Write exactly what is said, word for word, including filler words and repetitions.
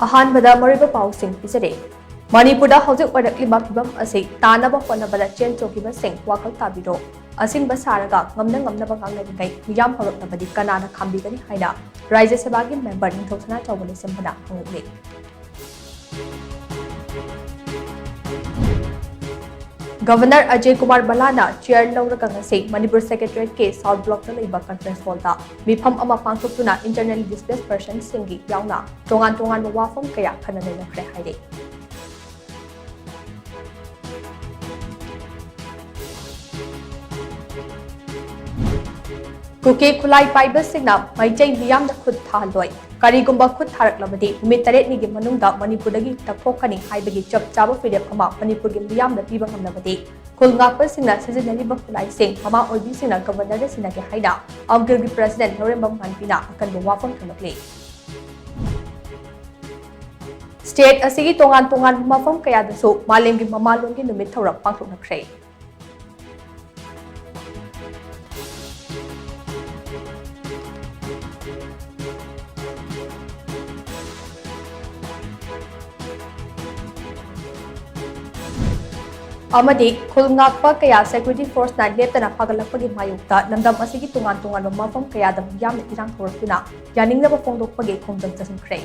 ꯑꯍꯥꯟꯕꯗ ꯃꯔꯨꯑꯣꯏꯕ ꯄꯥꯎꯁꯤꯡ ꯄꯤꯖꯔꯤ꯫ ꯃꯅꯤꯄꯨꯔꯗ ꯍꯧꯖꯤꯛ ꯑꯣꯏꯔꯛꯂꯤꯕ ꯐꯤꯕꯝ ꯑꯁꯤ ꯇꯥꯅꯕ ꯍꯣꯠꯅꯕꯗ ꯆꯦꯟ ꯆꯣꯡꯈꯤꯕꯁꯤꯡ ꯋꯥꯈꯜ ꯇꯥꯕꯤꯔꯣ꯫ ꯑꯁꯤꯡꯕ ꯁꯥꯔꯒ ꯉꯝꯅ ꯉꯝꯅꯕ ꯉꯥꯡꯅꯔꯤꯉꯩ ꯃꯤꯌꯥꯝ ꯍꯧꯔꯛꯂꯕꯗꯤ ꯀꯅꯥꯅ ꯈꯥꯝꯕꯤꯒꯅꯤ ꯍꯥꯏꯅ ꯔꯥꯖ꯭ꯌ ꯁꯚꯥꯒꯤ ꯃꯦꯝꯕꯔ ꯅꯤꯡꯊꯧ ꯁꯅꯥꯆꯥꯎꯕ ꯂꯩꯁꯦꯝꯕꯅ ꯍꯪꯂꯛꯂꯤ꯫ ꯒꯕꯔꯅꯔ ꯑꯖꯌ ꯀꯨꯃꯥꯔ ꯚꯜꯂꯥꯅ ꯆꯤꯌꯔ ꯂꯧꯔꯒ ꯉꯁꯤ ꯃꯅꯤꯄꯨꯔ ꯁꯦꯀ꯭ꯔꯦꯇꯔꯤꯌꯦꯠꯀꯤ ꯁꯥꯎꯠ ꯕ꯭ꯂꯣꯛꯇ ꯂꯩꯕ ꯀꯟꯐꯔꯦꯟꯁ ꯍꯣꯜꯗ ꯃꯤꯐꯝ ꯑꯃ ꯄꯥꯡꯊꯣꯛꯇꯨꯅ internally displaced personꯁꯤꯡꯒꯤ ꯌꯥꯎꯅ ꯇꯣꯉꯥꯟ ꯇꯣꯉꯥꯟꯕ ꯋꯥꯐꯝ ꯀꯌꯥ ꯈꯟꯅ ꯅꯩꯅꯈ꯭ꯔꯦ ꯍꯥꯏꯔꯤ꯫ ꯀꯨꯀꯤ ꯈꯨꯠꯂꯥꯏ ꯄꯥꯏꯕꯁꯤꯡꯅ ꯃꯩꯇꯩ ꯃꯤꯌꯥꯝꯗ ꯈꯨꯠ ꯊꯥꯍꯜꯂꯣꯏ꯫ ꯀꯔꯤꯒꯨꯝꯕ ꯈꯨꯠ ꯊꯥꯔꯛꯂꯕꯗꯤ ꯅꯨꯃꯤꯠ ꯇꯔꯦꯠꯅꯤꯒꯤ ꯃꯅꯨꯡꯗ ꯃꯅꯤꯄꯨꯔꯗꯒꯤ ꯇꯞꯊꯣꯛꯀꯅꯤ ꯍꯥꯏꯕꯒꯤ ꯆꯞ ꯆꯥꯕ ꯐꯤꯔꯦꯞ ꯑꯃ ꯃꯅꯤꯄꯨꯔꯒꯤ ꯃꯤꯌꯥꯝꯗ ꯄꯤꯕ ꯉꯝꯂꯕꯗꯤ ꯈꯨꯜ ꯉꯥꯛꯄꯁꯤꯡꯅ ꯁꯤꯖꯤꯟꯅꯔꯤꯕ ꯈꯨꯠꯂꯥꯏꯁꯤꯡ ꯃꯃꯥ ꯑꯣꯏꯕꯤꯁꯤꯡꯅ ꯒꯕꯔꯅꯔꯗ ꯁꯤꯟꯅꯒꯦ ꯍꯥꯏꯅ ꯑꯝꯀꯤꯜꯒꯤ ꯄ꯭ꯔꯁꯤꯗꯦꯟ ꯂꯧꯔꯦꯝꯕꯝ ꯃꯥꯟꯕꯤꯅ ꯑꯀꯟꯕ ꯋꯥꯐꯝ ꯊꯝꯂꯛꯂꯤ꯫ ꯁ꯭ꯇꯦꯠ ꯑꯁꯤꯒꯤ ꯇꯣꯉꯥꯟ ꯇꯣꯉꯥꯟꯕ ꯃꯐꯝ ꯀꯌꯥꯗꯁꯨ ꯃꯥꯂꯦꯝꯒꯤ ꯃꯃꯥꯂꯣꯟꯒꯤ ꯅꯨꯃꯤꯠ ꯊꯧꯔꯝ ꯄꯥꯡꯊꯣꯛꯅꯈ꯭ꯔꯦ꯫ ꯑꯃꯗꯤ ꯈꯨꯜ ꯉꯥꯛꯄ ꯀꯌꯥ ꯁꯦꯀ꯭ꯌꯨꯔꯤꯇꯤ ꯐꯣꯔꯁꯅ ꯂꯦꯞꯇꯅ ꯐꯥꯒꯠꯂꯛꯄꯒꯤ ꯃꯥꯌꯣꯛꯇ ꯂꯝꯗꯝ ꯑꯁꯤꯒꯤ ꯇꯣꯉꯥꯟ ꯇꯣꯉꯥꯟꯕ ꯃꯐꯝ ꯀꯌꯥꯗ ꯃꯤꯌꯥꯝꯅ ꯏꯔꯥꯡ ꯍꯧꯔꯛꯇꯨꯅ ꯌꯥꯅꯤꯡꯗꯕ ꯐꯣꯡꯗꯣꯛꯄꯒꯤ ꯈꯣꯡꯖꯪ ꯆꯠꯁꯤꯟꯈ꯭ꯔꯦ꯫